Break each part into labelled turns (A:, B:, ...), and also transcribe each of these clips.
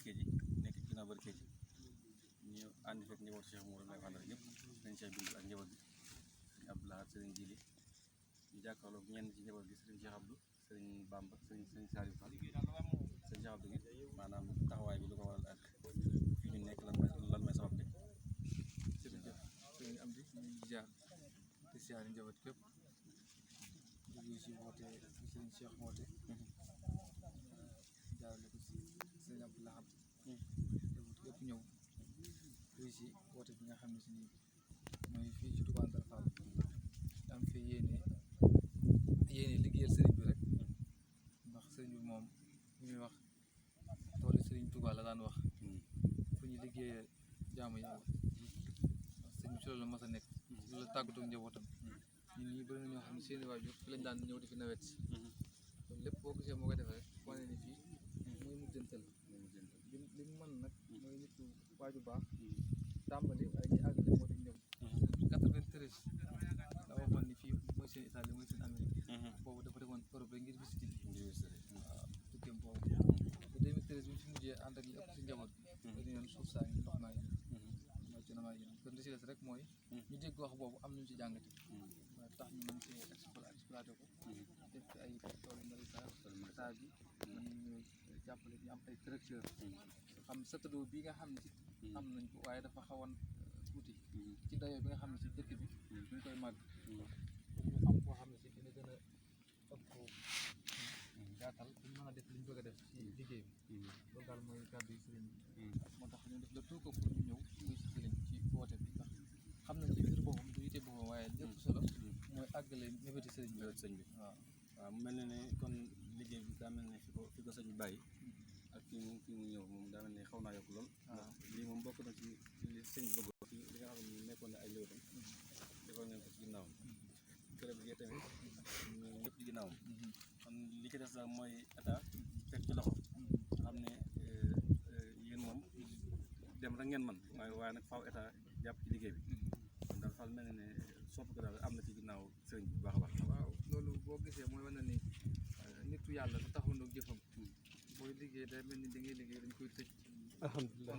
A: Barkédji nekk ci ginnaaw Barkédji ñu ànd fekk njabootu Cheikh Mourou Mbaye Fandar ñëpp sëriñ Cheikh Bintou ak njaboot gi sëriñ Abdou Lahad sëriñ Jili ñu jàkkaarloog ñenn ci njaboot gi sëriñ Cheikh Abdou sëriñ Bamba sëriñ Saliou Fall sëriñ Cheikh Abdou gi maanaam taxawaay bi lu ko waral ak fii ñu nekk lan mooy sabab bi.
B: jërëjëf sëriñ Amdi ñu ngi jaar te siyaare njaboot képp jóge si woote fi sëriñ Cheikh woote jaarale ko si sëriñ Abdou Lahad njaboot képp ñëw fii si woote bi nga xam ne si nii mooy fii ci Touba Ndar Fall am fi yéene liggéeyal sëriñ bi rek ndax sëriñ bi moom bu ñuy wax toolu sëriñ Touba la daan wax fu ñu liggéeyee jaamu yàlla sëriñ bi si loolu la mas a nekk si loolu la tàggatoo ak njabootam ñun ñii bëri na ñoo xam ne seeni waajur fi lañ daan ñëw di fi nawet si kon lépp boo gisee moo koy defee rek wane ni fii mooy mujjantal li mu mën nag mooy nit ku waaju baax tàmbali waaye ñi àggale moo di ñëw 93 la waxoon ni fii mooy seen Italie mooy seen Amérique boobu dafa demoon Europe rek ngir visite waaw tukkeem boobu te 2013 bi mu fi mujjee ànd ak li ëpp si njaboot bi dañu yoon suuf saa ngi ndox maa ngi mooy ci namaa yéen kon li si des rek mooy ñu dégg wax boobu am nañu si jàngate waaye tax ñu mën see exploité ko def ci ay toolu état bi mën ñu jàppale ñu am ay tracteur xam satadoo bi nga xam ne si am nañ ko waaye dafa xawoon tuuti ci dayoo bi nga xam ne si dëkk bi ñu ngi koy màgg ñu am koo xam ne si dina gën a ëpp yaatal ñu mën a def li ñu bëgg a def ci liggéey bi loolu daal mooy kàddu yi sëriñ bi moo tax ñu def le tout ko pour ñu ñëw muy si sëriñ ci woote bi ndax xam nañ li mbir boppam du yite boppam waaye lépp solo mooy àggale mébéti sëriñ bi
A: waaw mu mel ne ne kon liggéey bi daa mel ne fi ko sëñ bi bàyyi ak fii mu ñëw moom daa mel ne xaw naa yokk lool ndax lii moom bokk na ci li sëñ bi bëggoon ci li nga xam ne nekkoon na ay léwétam defal ngeen ko ci ginnaawam kërëb gi tamit ñu ñëpp ci ginnaawam kon li ci des daal mooy état teg ci loxo xam ne yéen moom dem rek ngeen man waaye nag faaw état jàpp ci liggéey bi kon daal fal mel ne ne sopp ko daal am na ci ginnaaw sëriñ bi bu baax a baax.
B: waaw loolu boo gisee mooy wane ni nitu yàlla du taxawandoog jëfam booy liggéey day mel ni da ngay liggéey dañ koy tëj alhamdulilah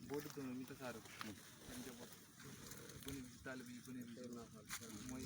B: boo duggoon ñu tasaare ko seen njaboot gone bi taalibe yi gone bi mooy